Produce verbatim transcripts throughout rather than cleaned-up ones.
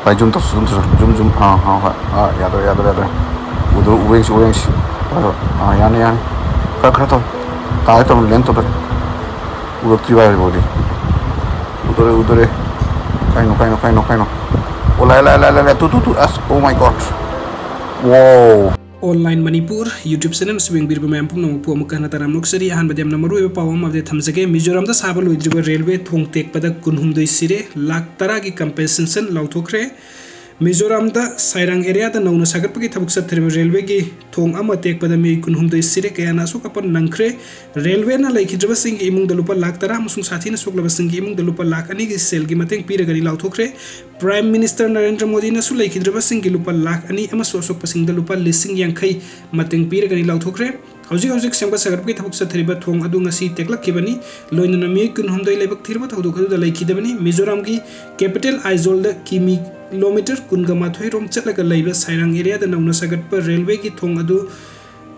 ꯚꯥꯏ, ꯖꯨꯝ ꯇꯧꯁꯤ, ꯖꯨꯝ ꯇꯧꯁꯤ, ꯖꯨꯝ, ꯖꯨꯝ꯫ ꯑꯥ, ꯍꯣꯏ, ꯍꯣꯏ꯫ ꯑꯥ, ꯌꯥꯗꯧꯔꯦ, ꯌꯥꯗꯧꯔꯦ, ꯌꯥꯗꯧꯔꯦ꯫ ꯎꯗꯧꯔꯦ, ꯎꯕ ꯌꯦꯡꯁꯤ, ꯎꯕ ꯌꯦꯡꯁꯤ꯫ ꯍꯣꯏ, ꯍꯣꯏ꯫ ꯑꯥ, ꯌꯥꯅꯤ, ꯌꯥꯅꯤ꯫ ꯈꯔ, ꯈꯔ ꯇꯧ꯫ ꯇꯥꯒꯦ ꯇꯧꯔꯦ, ꯂꯦꯟ ꯇꯧꯗꯣꯔꯦ꯫ ꯎꯔꯛꯇ꯭ꯔꯤ ꯚꯥꯏ ꯍꯧꯖꯤꯛꯐꯥꯎꯗꯤ꯫ ꯎꯗꯣꯔꯦ, ꯎꯗꯣꯔꯦ꯫ ꯀꯥꯏꯅꯣ, ꯀꯥꯏꯅꯣ, ꯀꯥꯏꯅꯣ, ꯀꯥꯏꯅꯣ? ꯑꯣ, ꯂꯥꯛꯑꯦ, ꯂꯥꯛꯑꯦ, ꯂꯥꯛꯑꯦ, ꯂꯥꯛꯑꯦ, ꯂꯥꯛꯑꯦ꯫ Two, two, two. ꯑꯁ, oh my God꯫ Wow꯫ Online Manipur YouTube channel ꯑꯁꯤ ꯌꯦꯡꯕꯤꯔꯤꯕ ꯃꯌꯥꯝ ꯄꯨꯝꯅꯃꯛꯄꯨ ꯑꯃꯨꯛꯀ ꯍꯟꯅ ꯇꯔꯥꯝꯅ ꯑꯣꯛꯆꯔꯤ꯫ ꯑꯍꯥꯟꯕꯗ ꯌꯥꯝꯅ ꯃꯔꯨꯑꯣꯏꯕ ꯄꯥꯎ ꯑꯃ update ꯊꯝꯖꯒꯦ꯫ ꯃꯤꯖꯣꯔꯥꯝꯗ ꯁꯥꯕ ꯂꯣꯏꯗ꯭ꯔꯤꯕ ꯔꯦꯜꯋꯦ ꯊꯣꯡ ꯇꯦꯛꯄꯗ ꯀꯨꯟꯍꯨꯝꯗꯣꯏ ꯁꯤꯔꯦ, ꯂꯥꯈ ꯇꯔꯥꯒꯤ compensation ꯂꯥꯎꯊꯣꯛꯈ꯭ꯔꯦ꯫ ꯃꯤꯖꯣꯔꯥꯝꯗ ꯁꯥꯏꯔꯥꯡ areaꯗ ꯅꯧꯅ ꯁꯥꯒꯠꯄꯒꯤ ꯊꯕꯛ ꯆꯠꯊꯔꯤꯕ ꯔꯦꯜꯋꯦꯒꯤ ꯊꯣꯡ ꯑꯃ ꯇꯦꯛꯄꯗ ꯃꯤꯑꯣꯏ ꯀꯨꯟꯍꯨꯝꯗꯣꯏ ꯁꯤꯔꯦ, ꯀꯌꯥꯅ ꯑꯁꯣꯛ ꯑꯄꯟ ꯅꯪꯈ꯭ꯔꯦ꯫ ꯔꯦꯜꯋꯦꯅ ꯂꯩꯈꯤꯗ꯭ꯔꯕꯁꯤꯡꯒꯤ ꯏꯃꯨꯡꯗ ꯂꯨꯄꯥ ꯂꯥꯈ ꯇꯔꯥ ꯑꯃꯁꯨꯡ ꯁꯥꯊꯤꯅ ꯁꯣꯛꯂꯕꯁꯤꯡꯒꯤ ꯏꯃꯨꯡꯗ ꯂꯨꯄꯥ ꯂꯥꯈ ꯑꯅꯤꯒꯤ ꯁꯦꯜꯒꯤ ꯃꯇꯦꯡ ꯄꯤꯔꯒꯅꯤ ꯂꯥꯎꯊꯣꯛꯈ꯭ꯔꯦ꯫ Prime Minister ꯅꯔꯦꯟꯗ꯭ꯔ ꯃꯣꯗꯤꯅꯁꯨ ꯂꯩꯈꯤꯗ꯭ꯔꯕꯁꯤꯡꯒꯤ ꯂꯨꯄꯥ ꯂꯥꯈ ꯑꯅꯤ ꯑꯃꯁꯨꯡ ꯑꯁꯣꯛꯄꯁꯤꯡꯗ ꯂꯨꯄꯥ ꯂꯤꯁꯤꯡ ꯌꯥꯡꯈꯩ ꯃꯇꯦꯡ ꯄꯤꯔꯒꯅꯤ ꯂꯥꯎꯊꯣꯛꯈ꯭ꯔꯦ꯫ ꯍꯧꯖꯤꯛ ꯍꯧꯖꯤꯛ ꯁꯦꯝꯒꯠ ꯁꯥꯒꯠꯄꯒꯤ ꯊꯕꯛ ꯆꯠꯊꯔꯤꯕ ꯊꯣꯡ ꯑꯗꯨ ꯉꯁꯤ ꯇꯦꯛꯂꯛꯈꯤꯕꯅꯤ꯫ ꯂꯣꯏꯅꯅ ꯃꯤꯑꯣꯏ ꯀꯨꯟꯍꯨꯝꯗꯣꯏ ꯂꯥꯏꯕꯛ ꯊꯤꯔꯕ ꯊꯧꯗꯣꯛ ꯑꯗꯨꯗ ꯂꯩꯈꯤꯗꯕꯅꯤ꯫ ꯃꯤꯖꯣꯔꯥꯝꯒꯤ capital ꯑꯥꯏꯖꯣꯜꯗ ꯀꯤꯃꯤ ꯀꯤꯂꯣꯃꯤꯇꯔ ꯀꯨꯟꯒ ꯃꯥꯊꯣꯏ ꯔꯣꯝ ꯆꯠꯂꯒ ꯂꯩꯕ ꯁꯥꯏꯔꯥꯡ areaꯗ ꯅꯧꯅ ꯁꯥꯒꯠꯄ ꯔꯦꯜꯋꯦꯒꯤ ꯊꯣꯡ ꯑꯗꯨ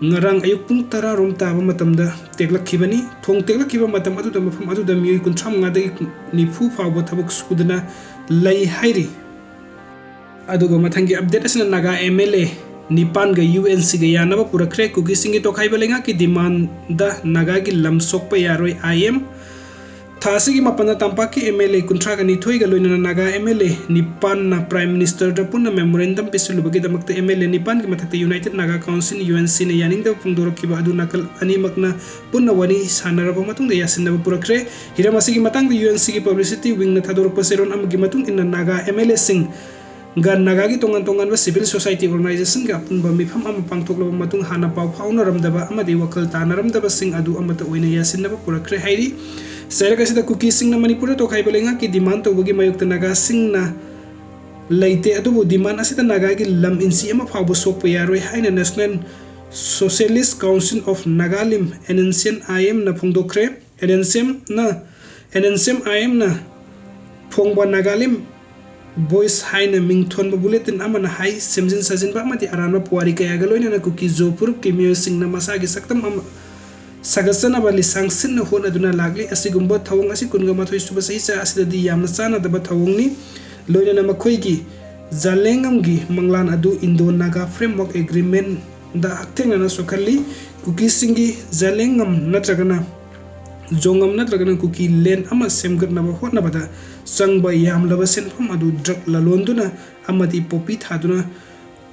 ꯉꯔꯥꯡ ꯑꯌꯨꯛ ꯄꯨꯡ ꯇꯔꯥ ꯔꯣꯝ ꯇꯥꯕ ꯃꯇꯝꯗ ꯇꯦꯛꯂꯛꯈꯤꯕꯅꯤ꯫ ꯊꯣꯡ ꯇꯦꯛꯂꯛꯈꯤꯕ ꯃꯇꯝ ꯑꯗꯨꯗ ꯃꯐꯝ ꯑꯗꯨꯗ ꯃꯤꯑꯣꯏ ꯀꯨꯟꯊ꯭ꯔꯥ ꯃꯉꯥꯗꯒꯤ ꯅꯤꯐꯨ ꯐꯥꯎꯕ ꯊꯕꯛ ꯁꯨꯗꯨꯅ ꯂꯩ ꯍꯥꯏꯔꯤ꯫ ꯑꯗꯨꯒ ꯃꯊꯪꯒꯤ update ꯑꯁꯤꯅ ꯅꯥꯒꯥ MLA ꯅꯤꯄꯥꯟꯒ UNCꯒ ꯌꯥꯅꯕ ꯄꯨꯔꯛꯈ꯭ꯔꯦ꯫ ꯀꯨꯀꯤꯁꯤꯡꯒꯤ ꯇꯣꯈꯥꯏꯕ ꯂꯩꯉꯥꯛꯀꯤ demandꯗ ꯅꯥꯒꯥꯒꯤ ꯂꯝ ꯁꯣꯛꯄ ꯌꯥꯔꯣꯏ, IM꯫ ꯊꯥ ꯑꯁꯤꯒꯤ ꯃꯥꯄꯟꯗ ꯇꯝꯄꯥꯛꯀꯤ MLA ꯀꯨꯟꯊ꯭ꯔꯥꯒ ꯅꯤꯊꯣꯏꯒ ꯂꯣꯏꯅꯅ ꯅꯥꯒꯥ MLA ꯅꯤꯄꯥꯟꯅ Prime Ministerꯗ ꯄꯨꯟꯅ memorandum ꯄꯤꯁꯤꯜꯂꯨꯕꯒꯤꯗꯃꯛꯇ MLA ꯅꯤꯄꯥꯟꯒꯤ ꯃꯊꯛꯇ United Naga Council, UNCꯅ ꯌꯥꯅꯤꯡꯗꯕ ꯐꯣꯡꯗꯣꯔꯛꯈꯤꯕ ꯑꯗꯨ ꯅꯥꯀꯜ ꯑꯅꯤꯃꯛꯅ ꯄꯨꯟꯅ ꯋꯥꯔꯤ ꯁꯥꯟꯅꯔꯕ ꯃꯇꯨꯡꯗ ꯌꯥꯁꯤꯟꯅꯕ ꯄꯨꯔꯛꯈ꯭ꯔꯦ꯫ ꯍꯤꯔꯝ ꯑꯁꯤꯒꯤ ꯃꯇꯥꯡꯗ UNCꯒꯤ publicity wingꯅ ꯊꯥꯗꯣꯔꯛꯄ ꯆꯦꯔꯣꯜ ꯑꯃꯒꯤ ꯃꯇꯨꯡ ꯏꯟꯅ, ꯅꯥꯒꯥ MLAꯁꯤꯡ ꯒ ꯅꯥꯒꯥꯒꯤ ꯇꯣꯉꯥꯟ ꯇꯣꯉꯥꯟꯕ civil society organizationꯒ ꯑꯄꯨꯟꯕ ꯃꯤꯐꯝ ꯑꯃ ꯄꯥꯡꯊꯣꯛꯂꯕ ꯃꯇꯨꯡ, ꯍꯥꯟꯅ ꯄꯥꯎ ꯐꯥꯎꯅꯔꯝꯗꯕ ꯑꯃꯗꯤ ꯋꯥꯈꯜ ꯇꯥꯅꯔꯝꯗꯕꯁꯤꯡ ꯑꯗꯨ ꯑꯃꯠꯇ ꯑꯣꯏꯅ ꯌꯥꯁꯤꯟꯅꯕ ꯄꯨꯔꯛꯈ꯭ꯔꯦ ꯍꯥꯏꯔꯤ꯫ ꯆꯩꯔꯛ ꯑꯁꯤꯗ ꯀꯨꯀꯤꯁꯤꯡꯅ ꯃꯅꯤꯄꯨꯔꯗ ꯇꯣꯈꯥꯏꯕ ꯂꯩꯉꯥꯛꯀꯤ demand ꯇꯧꯕꯒꯤ ꯃꯥꯌꯣꯛꯇ ꯅꯥꯒꯥꯁꯤꯡꯅ ꯂꯩꯇꯦ, ꯑꯗꯨꯕꯨ demand ꯑꯁꯤꯗ ꯅꯥꯒꯥꯒꯤ ꯂꯝ ꯏꯟꯆꯤ ꯑꯃ ꯐꯥꯎꯕ ꯁꯣꯛꯄ ꯌꯥꯔꯣꯏ ꯍꯥꯏꯅ National Socialist Council of Nagalim, NSCN-IMꯅ ꯐꯣꯡꯗꯣꯛꯈ꯭ꯔꯦ꯫ NSCNꯅ, NSCN-IMꯅ ꯐꯣꯡꯕ Nagalim Voice ꯍꯥꯏꯅ ꯃꯤꯡ ꯊꯣꯟꯕ bulletin ꯑꯃꯅ ꯍꯥꯏ, ꯁꯦꯝꯖꯤꯟ ꯁꯥꯖꯤꯟꯕ ꯑꯃꯗꯤ ꯑꯔꯥꯟꯕ ꯄꯨꯋꯥꯔꯤ ꯀꯌꯥꯒ ꯂꯣꯏꯅꯅ ꯀꯨꯀꯤ-ꯖꯣ ꯐꯨꯔꯨꯞꯀꯤ ꯃꯤꯑꯣꯏꯁꯤꯡꯅ ꯃꯁꯥꯒꯤ ꯁꯛꯇꯝ ꯑꯃ ꯁꯥꯒꯠꯆꯅꯕ ꯂꯤꯁꯥꯡ ꯁꯤꯠꯅ ꯍꯣꯠꯅꯗꯨꯅ ꯂꯥꯛꯂꯤ꯫ ꯑꯁꯤꯒꯨꯝꯕ ꯊꯧꯑꯣꯡ ꯑꯁꯤ ꯀꯨꯟꯒ ꯃꯥꯊꯣꯏ ꯁꯨꯕ ꯆꯍꯤꯆꯥ ꯑꯁꯤꯗꯗꯤ ꯌꯥꯝꯅ ꯆꯥꯟꯅꯗꯕ ꯊꯧꯑꯣꯡꯅꯤ꯫ ꯂꯣꯏꯅꯅ ꯃꯈꯣꯏꯒꯤ ꯖꯥꯂꯦꯡꯉꯝꯒꯤ ꯃꯪꯂꯥꯟ ꯑꯗꯨ Indo-Naga Framework Agreement-ꯗ ꯍꯛꯊꯦꯡꯅꯅ ꯁꯣꯛꯍꯜꯂꯤ꯫ ꯀꯨꯀꯤꯁꯤꯡꯒꯤ ꯖꯥꯂꯦꯡꯉꯝ ꯅꯠꯇ꯭ꯔꯒꯅ ꯖꯣꯉꯝ ꯅꯠꯇ꯭ꯔꯒꯅ ꯀꯨꯀꯤ land ꯑꯃ ꯁꯦꯝꯒꯠꯅꯕ ꯍꯣꯠꯅꯕꯗ ꯆꯪꯕ ꯌꯥꯝꯂꯕ ꯁꯦꯟꯐꯝ ꯑꯗꯨ drug ꯂꯂꯣꯟꯗꯨꯅ ꯑꯃꯗꯤ poppy ꯊꯥꯗꯨꯅ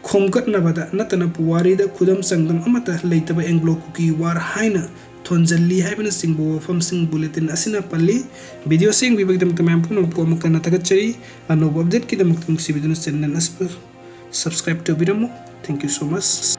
ꯈꯣꯝꯒꯠꯅꯕꯗ ꯅꯠꯇꯅ ꯄꯨꯋꯥꯔꯤꯗ ꯈꯨꯗꯝ ꯆꯥꯡꯗꯝ ꯑꯃꯠꯇ ꯂꯩꯇꯕ Anglo-Kuki War ꯍꯥꯏꯅ ꯊꯣꯟꯖꯜꯂꯤ ꯍꯥꯏꯕꯅꯆꯤꯡꯕ ꯋꯥꯐꯝꯁꯤꯡ bulletin ꯑꯁꯤꯅ ꯄꯜꯂꯤ꯫ Video ꯁꯦꯡꯕꯤꯕꯒꯤꯗꯃꯛꯇ ꯃꯌꯥꯝ ꯄꯨꯝꯅꯃꯛꯄꯨ ꯑꯃꯨꯛ ꯍꯟꯅ ꯊꯥꯒꯠꯆꯔꯤ꯫ ꯑꯅꯧꯕ update-ꯀꯤꯗꯃꯛꯇ ꯅꯨꯡꯁꯤꯕꯤꯗꯨꯅ channel ꯑꯁꯤꯕꯨ subscribe ꯇꯧꯕꯤꯔꯝꯃꯨ꯫ Thank you so much꯫